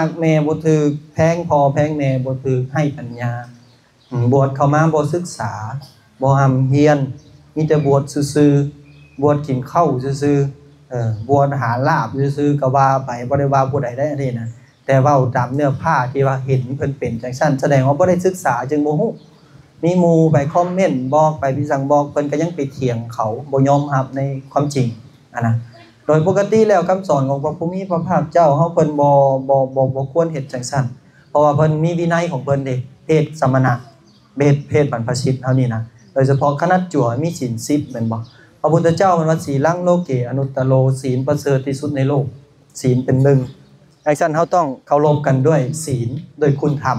ຮັກແມ່ບໍ່ຖືກ, ແພງພໍ່ແພງແມ່ບໍ່ຖືກ, ໄຮ້ປັນຍາ. ອືມ ບວດເຂົ້າມາບໍ່ສຶກສາ, ບໍ່ຮ່ຳຮຽນ, ມີແຕ່ບວດຊື່ໆ, ບວດກິນເຂົ້າຊື່ໆ, ເອີ ບວດຫາລາບຊື່ໆ ກໍວ່າໄປ, ບໍ່ໄດ້ວ່າຜູ້ໃດໄດ໋ ອັນນີ້ນະ. ແຕ່ເວົ້າຕາມເນື້ອຜ້າທີ່ວ່າເຫັນເພິ່ນເປັນຈັ່ງຊັ້ນ ສະແດງວ່າບໍ່ໄດ້ສຶກສາ ຈຶ່ງບໍ່ຮູ້. ມີໝູ່ໄປຄອມເມັນບອກ, ໄປພິສັງບອກ, ເພິ່ນກໍຍັງໄປຖຽງເຂົາ, ບໍ່ຍອມຮັບໃນຄວາມຈິງຫັ້ນນະ. ໂດຍປົກກະຕິແລ້ວ ຄຳສອນຂອງພະຜູ້ມີພະພາກເຈົ້າເຮົາ ເພິ່ນບໍ່ ບໍ່ ບໍ່ ບໍ່ຄວນເຮັດຈັ່ງຊັ້ນ, ເພາະວ່າເພິ່ນມີວິໄນຂອງເພິ່ນເດ້, ເພດສະມະນະ, ເພດ ເພດບັນພະຊິດເຮົານີ້ນະ, ໂດຍສະເພາະຂະໜາດຈັ່ວມີສິນສິບແມ່ນບໍ່? ພະພຸດທະເຈົ້າເພິ່ນວ່າ ສີລັງໂລເກອະນຸດຕະໂລ, ສິນປະເສີດທີ່ສຸດໃນໂລກ, ສິນເປັນໜຶ່ງ. ຈັ່ງຊັ້ນເຮົາຕ້ອງເຄົາລົບກັນດ້ວຍສິນ, ດ້ວຍຄຸນທຳ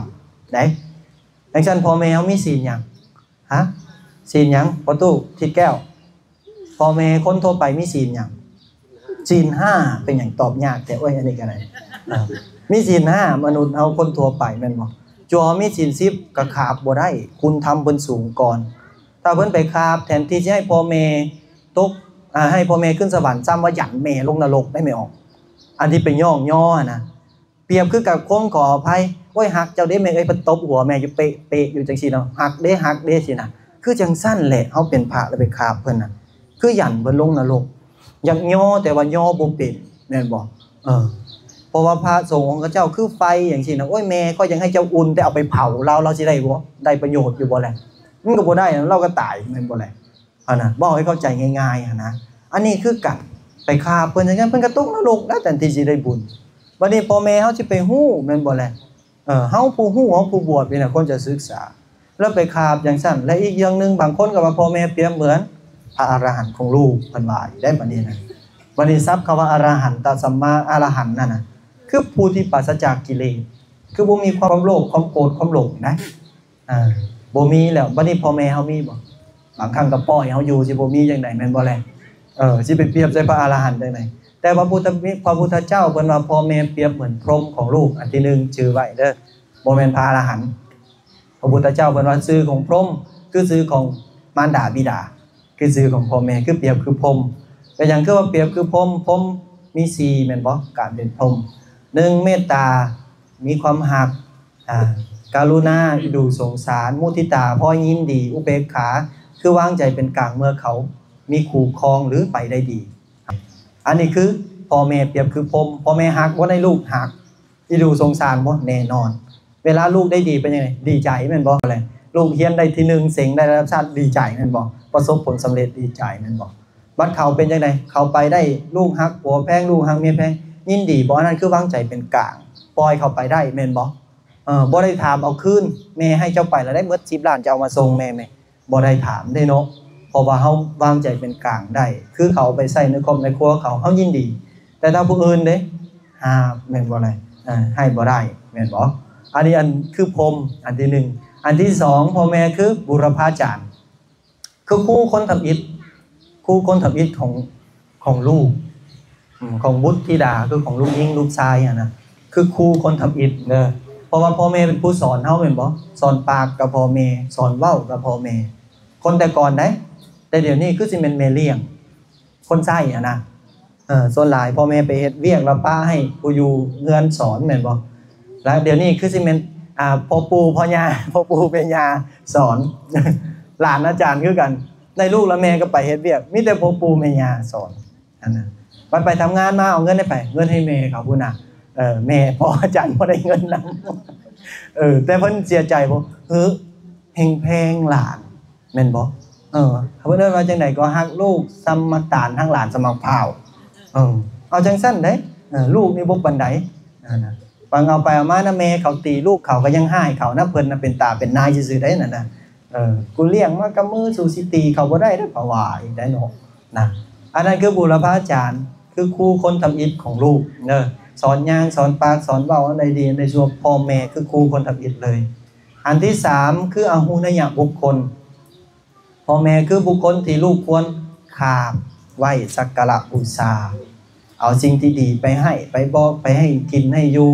ເດ້. ຈັ່ງຊັ້ນພໍ່ແມ່ເຮົາມີສິນຫຍັງ? ຮະ? ສິນຫຍັງ? ພໍ່ຕູ້ ທິດແກ້ວ, ພໍ່ແມ່ຄົນທົ່ວໄປມີສິນຫຍັງ? ສິນຫ້າ. ເປັນຫຍັງຕອບຍາກແທ້? ໂອ້ຍ ອັນນີ້ກໍໄດ້. ເອີ ມີສິນຫ້າ ມະນຸດເຮົາຄົນທົ່ວໄປແມ່ນບໍ່? ຈົວມີສິນສິບກໍຂາບບໍ່ໄດ້, ຄຸນທຳເພິ່ນສູງກ່ອນ. ຖ້າເພິ່ນໄປຂາບ ແທນທີ່ຈະໃຫ້ພໍ່ແມ່ຕົກ ອາ ໃຫ້ພໍ່ແມ່ຂຶ້ນສະຫວັນ, ຊ້ຳວ່າຢັນແມ່ລົງນະລົກໄດ້ແມ່ອອກ. ອັນທີ່ໄປຍ້ອງຍໍຫັ້ນນະ ປຽບຄືກັບຄົນ ຂໍອະໄພ, ໂອ້ຍ ຮັກເຈົ້າເດ້ແມ່ເອີຍ, ໄປຕົບຫົວແມ່ຢູ່ເປະໆຢູ່ຈັ່ງຊີ້ເນາະ, ຮັກເດ້ ຮັກເດ້ ຊີ້ນະ. ຄືຈັ່ງຊັ້ນແຫຼະ, ເຮົາເປັນພະແລ້ວໄປຂາບເພິ່ນນະ, ຄືຢັນເພິ່ນລົງນະລົກ. ຢາກຍໍແຕ່ວ່າຍໍບໍ່ເປັນ ແມ່ນບໍ່? ເອີ ເພາະວ່າພະສົງຂອງເຂົາເຈົ້າຄືໄຟຈັ່ງຊີ້ນະ, ໂອ້ຍ ແມ່ຂ້ອຍຢາກໃຫ້ເຈົ້າອຸ່ນ ແຕ່ເອົາໄປເຜົາລາວ, ລາວຊິໄດ້ບໍ່? ໄດ້ປະໂຫຍດຢູ່ບໍ່ແຫຼະ? ມັນກໍບໍ່ໄດ້, ລາວກໍຕາຍ ແມ່ນບໍ່ແຫຼະ? ຫັ້ນນະ ເວົ້າໃຫ້ເຂົ້າໃຈງ່າຍໆຫັ້ນນະ. ອັນນີ້ຄືກັນ, ໄປຂາບເພິ່ນຈັ່ງຊັ້ນ ເພິ່ນກໍຕົກນະລົກແລ້ວ ແທນທີ່ຊິໄດ້ບຸນ. ບັດນີ້ພໍ່ແມ່ເຮົາຊິໄປຮູ້ແມ່ນບໍ່ແລະ? ເອີ ເຮົາຜູ້ຮູ້ ເຮົາຜູ້ບວດນີ້ນະ ຄວນຈະສຶກສາ. ແລ້ວໄປຂາບຈັ່ງຊັ້ນ. ແລະ ອີກຢ່າງໜຶ່ງ ບາງຄົນກໍວ່າພໍ່ແມ່ປຽບເໝືອນພະອະລະຫັນຂອງລູກ ເພິ່ນວ່າໄດ້ບັດນີ້ນະ. ບັດນີ້ສັບຄຳວ່າອະລະຫັນຕະສຳມາອະລະຫັນນັ້ນນະ ຄືຜູ້ທີ່ປາສະຈາກກິເລດ, ຄືບໍ່ມີຄວາມໂລບ ຄວາມໂກດ ຄວາມຫຼົງນະ. ອ່າ ບໍ່ມີແລ້ວ. ບັດນີ້ພໍ່ແມ່ເຮົາມີບໍ່? ບາງຄັ້ງກໍປ່ອຍເຮົາຢູ່ ຊິບໍ່ມີຈັ່ງໃດ ແມ່ນບໍ່ແລະ? ເອີ ຊິໄປປຽບໃສ່ພະອະລະຫັນຈັ່ງໃດ? ແຕ່ພະພຸດທະ ພະພຸດທະເຈົ້າເພິ່ນວ່າ ພໍ່ແມ່ປຽບເໝືອນພົມຂອງລູກ. ອັນທີໜຶ່ງ ຈື່ໄວ້ເດີ, ບໍ່ແມ່ນພະອະລະຫັນ. ພະພຸດທະເຈົ້າເພິ່ນວ່າ ຊື່ຂອງພົມຄືຊື່ຂອງມານດາບິດາ, ຄືຊື່ຂອງພໍ່ແມ່ ຄືປຽບຄືພົມ. ເປັນຫຍັງຄືວ່າປຽບຄືພົມ? ພົມມີສີ່ແມ່ນບໍ່? ການເປັນພົມ ໜຶ່ງ ເມດຕາ ມີຄວາມຮັກ, ອາ ກະລຸນາ, ອິນດູສົງສານ, ມຸທິຕາ, ພໍຍິນດີ, ອຸເບກຂາ ຄືວາງໃຈເປັນກາງເມື່ອເຂົາມີຄູ່ຄອງ ຫຼື ໄປໄດ້ດີ. ອັນນີ້ຄືພໍ່ແມ່ປຽບຄືພົມ. ພໍ່ແມ່ຮັກບໍ່? ໃນລູກຮັກ. ອິນດູສົງສານບໍ່? ແນ່ນອນ. ເວລາລູກໄດ້ດີເປັນຈັ່ງໃດ? ດີໃຈແມ່ນບໍ່ແລະ? ລູກຮຽນໄດ້ທີໜຶ່ງ ເສັງໄດ້ລະດັບຊາດ ດີໃຈແມ່ນບໍ່? ປະສົບຜົນສຳເລັດ ດີໃຈແມ່ນບໍ່? ບັດເຂົາເປັນຈັ່ງໃດ? ເຂົາໄປໄດ້ ລູກຮັກຜົວແພງ ລູກຮັກເມຍແພງ ຍິນດີບໍ່? ອັນນັ້ນຄືວາງໃຈເປັນກາງ ປ່ອຍເຂົາໄປໄດ້ແມ່ນບໍ່? ເອີ ບໍ່ໄດ້ຖາມເອົາຄືນ ແມ່ໃຫ້ເຈົ້າໄປແລ້ວໄດ້ໝົດສິບລ້ານ ຈະເອົາມາສົ່ງແມ່ ແມ່ ບໍ່ໄດ້ຖາມເດ້ເນາະ ເພາະວ່າເຮົາວາງໃຈເປັນກາງໄດ້ ຄືເຂົາໄປໃຊ້ໃນຄອບໃນຄົວເຂົາ ເຮົາຍິນດີ. ແຕ່ຖ້າຜູ້ອື່ນເດ້ ຫ້າມແມ່ນບໍ່ລະ? ເອີ ໃຫ້ບໍ່ໄດ້ແມ່ນບໍ່? ອັນນີ້ອັນຄືພົມ ອັນທີໜຶ່ງ. ອັນທີສອງ ພໍ່ແມ່ຄືບຸລະພາຈານ ຄືຄູຄົນທຳອິດ ຄູຄົນທຳອິດຂອງ ຂອງລູກ ອືມ ຂອງບຸດທິດາ ຄືຂອງລູກຍິງລູກຊາຍຫັ້ນນະ ຄືຄູຄົນທຳອິດເດີ. ເພາະວ່າພໍ່ແມ່ເປັນຜູ້ສອນເຮົາແມ່ນບໍ່? ສອນປາກກັບພໍ່ແມ່ ສອນເວົ້າກັບພໍ່ແມ່ ຄົນແຕ່ກ່ອນໃດ໋. ແຕ່ດຽວນີ້ຄືຊິແມ່ນແມ່ລ້ຽງ ຄົນໃຊ້ຫັ້ນນະ. ເອີ ສ່ວນຫຼາຍພໍ່ແມ່ໄປເຮັດວຽກແລ້ວປະໃຫ້ຜູ້ຢູ່ເຮືອນສອນແມ່ນບໍ່? ແລ້ວດຽວນີ້ຄືຊິແມ່ນ ອ່າ ພໍ່ປູ່ພໍ່ຍ່າ ພໍ່ປູ່ແມ່ຍ່າສອນ ຫຼານອາຈານຄືກັນ ໄດ້ລູກແລ້ວແມ່ກໍໄປເຮັດວຽກ ມີແຕ່ພໍ່ປູ່ແມ່ຍ່າສອນ. ອັນນັ້ນ ບັດໄປທຳງານມາ ເອົາເງິນໃຫ້ໃຜ? ເງິນໃຫ້ແມ່ເຂົາພຸ້ນນະ. ເອີ ແມ່ ພໍ່ອາຈານບໍ່ໄດ້ເງິນນຳ. ເອີ ແຕ່ເພິ່ນເສຍໃຈບໍ່? ເອີ ແຮ່ງແພງຫຼານແມ່ນບໍ່? ເອີ ເພິ່ນເອີ້ນວ່າຈັ່ງໃດກໍ? ຮັກລູກສ່ຳໝາກຕານ ຮັກຫຼານສ່ຳໝາກພ້າວ. ເອີ ເອົາຈັ່ງຊັ້ນເດ້. ເອີ ລູກນີ້ບໍ່ປານໃດ. ອັນນັ້ນ ຟັງເອົາໄປເອົາມານະ ແມ່ເຂົາຕີລູກເຂົາກໍຍັງຮ້າຍເຂົານະ ເພິ່ນນະເປັນຕາເປັນນາຍຊື່ໆໄດ໋ນັ້ນນະ. ເອີ ກູລ້ຽງມາກັບມື ສູຊິຕີເຂົາບໍ່ໄດ້ເດ້ ພະວ່າອີກໄດ໋ເນາະ ນະ. ອັນນັ້ນຄືບຸລະພາຈານ ຄືຄູຄົນທຳອິດຂອງລູກເດີ ສອນຍ່າງ ສອນປາກ ສອນເວົ້າ ອັນໃດດີ ອັນໃດຊົ່ວ ພໍ່ແມ່ຄືຄູຄົນທຳອິດເລີຍ. ອັນທີສາມ ຄືອະຫຸນະຍະບຸກຄົນ ພໍ່ແມ່ຄືບຸກຄົນທີ່ລູກຄວນຂາບໄຫວ້ ສັກກາລະບູຊາ ເອົາສິ່ງທີ່ດີໄປໃຫ້ ໄປບອກ ໄປໃຫ້ກິນໃຫ້ຢູ່.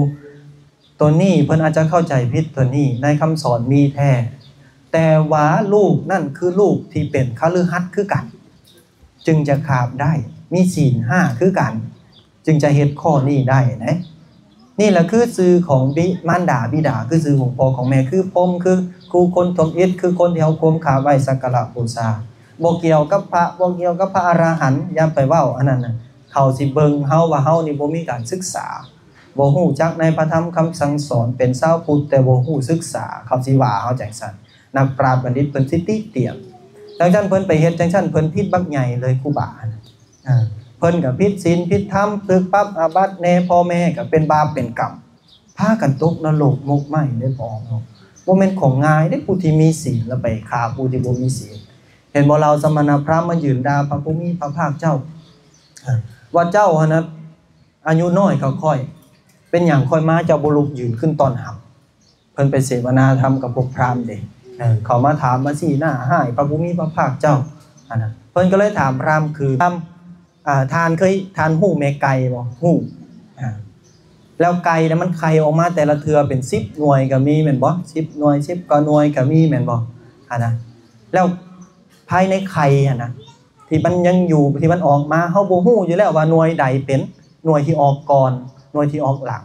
ຕົວນີ້ເພິ່ນອາດຈະເຂົ້າໃຈຜິດ ຕົວນີ້ໃນຄຳສອນມີແທ້ ແຕ່ວ່າລູກນັ້ນຄືລູກທີ່ເປັນຄະລືຫັດຄືກັນ ຈຶ່ງຈະຂາບໄດ້ ມີສິນຫ້າຄືກັນ ຈຶ່ງຈະເຮັດຂໍ້ນີ້ໄດ້ເດ້. ນີ້ລະຄືຊື່ຂອງບິ ມານດາບິດາ ຄືຊື່ຂອງພໍ່ຂອງແມ່ ຄືພົມ ຄືຄູຄົນທຳອິດ ຄືຄົນທີ່ເຮົາໂຄມຄາໄຫວ້ສັກກາລະບູຊາ. ບໍ່ກ່ຽວກັບພະ ບໍ່ກ່ຽວກັບພະອະລະຫັນ ຢ່າໄປເວົ້າອັນນັ້ນນະ. ເຂົາຊິເບິ່ງເຮົາວ່າເຮົານີ້ບໍ່ມີການສຶກສາ ບໍ່ຮູ້ຈັກໃນພະທຳຄຳສັ່ງສອນ ເປັນຊາວພຸດແຕ່ບໍ່ຮູ້ສຶກສາ ເຂົາຊິວ່າເຮົາຈັ່ງຊັ້ນ. ນັກປາດບັນດິດເພິ່ນຊິຕິຕຽນ. ຈັ່ງຊັ້ນເພິ່ນໄປເຮັດຈັ່ງຊັ້ນ ເພິ່ນຜິດບັກໃຫຍ່ເລີຍ ຄູບາຫັ້ນ. ເອີ ເພິ່ນກໍຜິດສິນຜິດທຳ ຖືກປັບອາບັດແດ່ ພໍ່ແມ່ກໍເປັນບາບເປັນກຳ ພາກັນຕົກນະລົກໝົກໄໝ້ເດ້ພໍ່ເນາະ. ບໍ່ແມ່ນຂອງງ່າຍເດ້ ຜູ້ທີ່ມີສິນແລ້ວໄປຂ້າຜູ້ທີ່ບໍ່ມີສິນ. ເຫັນບໍ່ ເຫຼົ່າສະມະນະພາມມາຢືນດ່າພະຜູ້ມີພະພາກເຈົ້າ ເອີ ວ່າເຈົ້າຫັ້ນນະ ອາຍຸນ້ອຍກວ່າຂ້ອຍ ເປັນຫຍັງຂ້ອຍມາເຈົ້າບໍ່ລຸກຢືນຂຶ້ນຕ້ອນຮັບ? ເພິ່ນໄປເສວະນາທຳກັບພວກພາມເດ້ ເອີ ເຂົາມາຖາມມາຊີ້ໜ້າຮ້າຍພະຜູ້ມີພະພາກເຈົ້າຫັ້ນນະ. ເພິ່ນກໍເລີຍຖາມພາມຄື ພາມ ອ່າ ທ່ານເຄີຍ ທ່ານຮູ້ແມ່ໄກ່ບໍ່? ຮູ້. ອ່າ ແລ້ວໄກ່ນະ ມັນໄຂ່ອອກມາແຕ່ລະເທື່ອເປັນສິບໜ່ວຍກໍມີແມ່ນບໍ່? ສິບໜ່ວຍ ສິບກວ່າໜ່ວຍກໍມີແມ່ນບໍ່? ຫັ້ນນະ. ແລ້ວພາຍໃນໄຂ່ຫັ້ນນະ ທີ່ມັນຍັງຢູ່ ທີ່ມັນອອກມາ ເຮົາບໍ່ຮູ້ຢູ່ແລ້ວວ່າໜ່ວຍໃດເປັນໜ່ວຍທີ່ອອກກ່ອນ ໜ່ວຍທີ່ອອກຫຼັງ.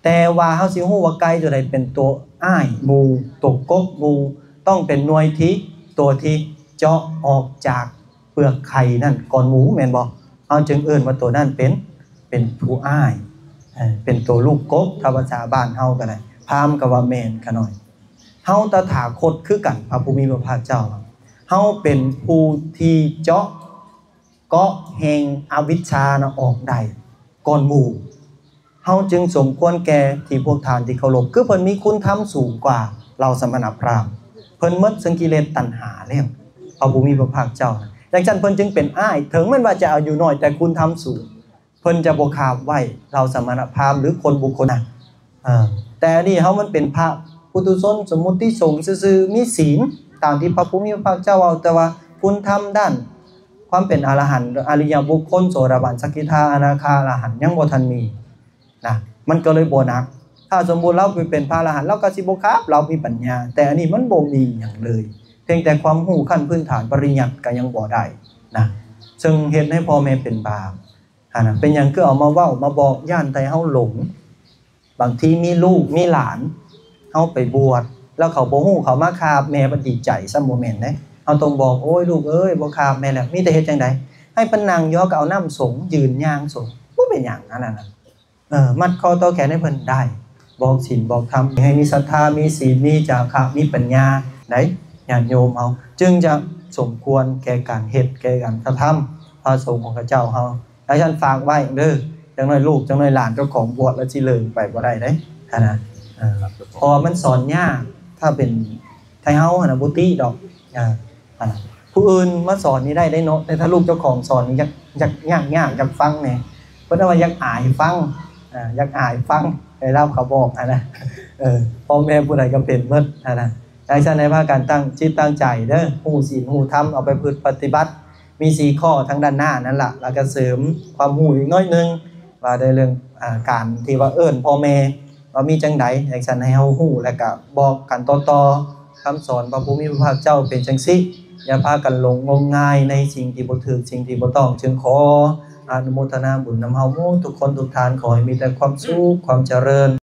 ແຕ່ວ່າເຮົາຊິຮູ້ວ່າໄກ່ຕົວໃດເປັນຕົວອ້າຍໝູ່ ຕົວກົກໝູ່ ຕ້ອງເປັນໜ່ວຍທີ່ ຕົວທີ່ເຈາະອອກຈາກເປືອກໄຂ່ນັ້ນກ່ອນໝູ່ ແມ່ນບໍ່? ເຮົາຈຶ່ງເອີ້ນວ່າຕົວນັ້ນເປັນ ເປັນຜູ້ອ້າຍ ເອີ ເປັນຕົວລູກກົກ ຖ້າພາສາບ້ານເຮົາກໍໄດ້ ພາມກໍວ່າແມ່ນຂະນ້ອຍ. ເຮົາຕະຖາຄົດຄືກັນ ພະຜູ້ມີພະພາກເຈົ້າ ເຮົາເປັນຜູ້ທີ່ເຈາະ ເກາະແຫ່ງອະວິດຊານະອອກໄດ້ກ່ອນໝູ່ ເຮົາຈຶ່ງສົມຄວນແກ່ທີ່ພວກທ່ານທີ່ເຄົາລົບ ຄືເພິ່ນມີຄຸນທຳສູງກວ່າເຫຼົ່າສະມະນະພາມ ເພິ່ນໝົດເຊິ່ງກິເລດຕັນຫາແລ້ວ ພະຜູ້ມີພະພາກເຈົ້າ. ຈັ່ງຊັ້ນເພິ່ນຈຶ່ງເປັນອ້າຍ ເຖິງແມ່ນວ່າຈະອາຍຸນ້ອຍແຕ່ຄຸນທຳສູງ ເພິ່ນຈະບໍ່ຄາບໄຫວ້ເຫຼົ່າສະມະນະພາມ ຫຼື ຄົນບຸກຄົນນັ້ນ. ເອີ ແຕ່ອັນນີ້ເຮົາມັນເປັນພະປຸຖຸຊົນ ສົມມຸດຕິສົງຊື່ໆ ມີສິນຕາມທີ່ພະຜູ້ມີພະພາກເຈົ້າເວົ້າ ແຕ່ວ່າຄຸນທຳດ້ານຄວາມເປັນອະລະຫັນ ອະລິຍະບຸກຄົນ ໂສດາບັນ ສະກິທາ ອະນາຄາ ອະລະຫັນ ຍັງບໍ່ທັນມີນະ ມັນກໍເລີຍບໍ່ໜັກ. ຖ້າສົມມຸດລາວໄປເປັນພະອະລະຫັນ ລາວກໍຊິບໍ່ຄາບ ລາວມີປັນຍາ ແຕ່ອັນນີ້ມັນບໍ່ມີຫຍັງເລີຍ ພຽງແຕ່ຄວາມຮູ້ຂັ້ນພື້ນຖານປະລິຍັດກໍຍັງບໍ່ໄດ້ນະ ເຊິ່ງເຮັດໃຫ້ພໍ່ແມ່ເປັນບາບ. ຫັ້ນນະ ເປັນຫຍັງຄືເອົາມາເວົ້າມາບອກ? ຢ້ານແຕ່ເຮົາຫຼົງ. ບາງທີມີລູກມີຫຼານ ເຮົາໄປບວດ ແລ້ວເຂົາບໍ່ຮູ້ ເຂົາມາຄາບແມ່ ບັດດີໃຈຊ້ຳ ບໍ່ແມ່ນເດ້. ເຮົາຕ້ອງບອກ ໂອ້ຍ ລູກເອີຍ ບໍ່ຄາບແມ່ແລ້ວ. ມີແຕ່ເຮັດຈັ່ງໃດ? ໃຫ້ເພິ່ນນັ່ງຢູ່ ເຮົາກໍເອົານ້ຳສົງ ຢືນຍ່າງສົງ ບໍ່ເປັນຫຍັງ ອັນນັ້ນນະ. ເອີ ມັດຂໍ້ຕໍ່ແຂນໃຫ້ເພິ່ນໄດ້ ບອກສິນບອກທຳ ໃຫ້ມີສັດທາ ມີສີນ ມີຈາຄະ ມີປັນຍາໄດ໋ ຍາດໂຍມເຮົາ ຈຶ່ງຈະສົມຄວນແກ່ການເຮັດ ແກ່ການກະທຳ ພະສົງຂອງເຂົາເຈົ້າເຮົາ. ອາຈານຝາກໄວ້ເດີ ຈັກໜ້ອຍລູກ ຈັກໜ້ອຍຫຼານເຈົ້າຂອງບວດແລ້ວຊິເລີງໄປບໍ່ໄດ້ເດ້ ຫັ້ນນະ. ເອີ ເພາະວ່າມັນສອນຍາກ ຖ້າເປັນໄທເຮົາຫັ້ນນະ ບໍ່ຕິດອກ ເອີ ອັນນັ້ນ ຜູ້ອື່ນມາສອນນີ້ໄດ້ເດ້ເນາະ ແຕ່ຖ້າລູກເຈົ້າຂອງສອນນີ້ ຢາກ ຢາກ ຍາກ ຍາກ ຢາກຟັງແດ່ ເພິ່ນວ່າຢາກອາຍຟັງ ອ່າ ຢາກອາຍຟັງ ໃຫ້ລາວເຂົາບອກຫັ້ນນະ. ເອີ ພໍ່ແມ່ຜູ້ໃດກໍເປັນໝົດຫັ້ນນະ. ດັ່ງຊັ້ນໃຫ້ພາກັນຕັ້ງຈິດຕັ້ງໃຈເດີ ຮູ້ສິນຮູ້ທຳ ເອົາໄປປະພຶດປະຕິບັດ ມີສີ່ຂໍ້ທາງດ້ານໜ້ານັ້ນລະ ແລ້ວກໍເສີມຄວາມຮູ້ອີກໜ້ອຍໜຶ່ງ ວ່າໃນເລື່ອງ ອ່າ ການທີ່ວ່າເອີ້ນພໍ່ແມ່ວ່າມີຈັ່ງໃດ ຈັ່ງຊັ້ນໃຫ້ເຮົາຮູ້ ແລ້ວກະບອກກັນຕໍ່ໆ ຄຳສອນພະຜູ້ມີພະພາກເຈົ້າເປັນຈັ່ງຊີ້ ຢ່າພາກັນຫຼົງງົມງາຍໃນສິ່ງທີ່ບໍ່ຖືກ ສິ່ງທີ່ບໍ່ຕ້ອງ. ຈຶ່ງຂໍອະນຸໂມທະນາບຸນນຳເຮົາໝົດທຸກຄົນທຸກທ່ານ ຂໍໃຫ້ມີແຕ່ຄວາມສຸກ ຄວາມຈະເລີນ.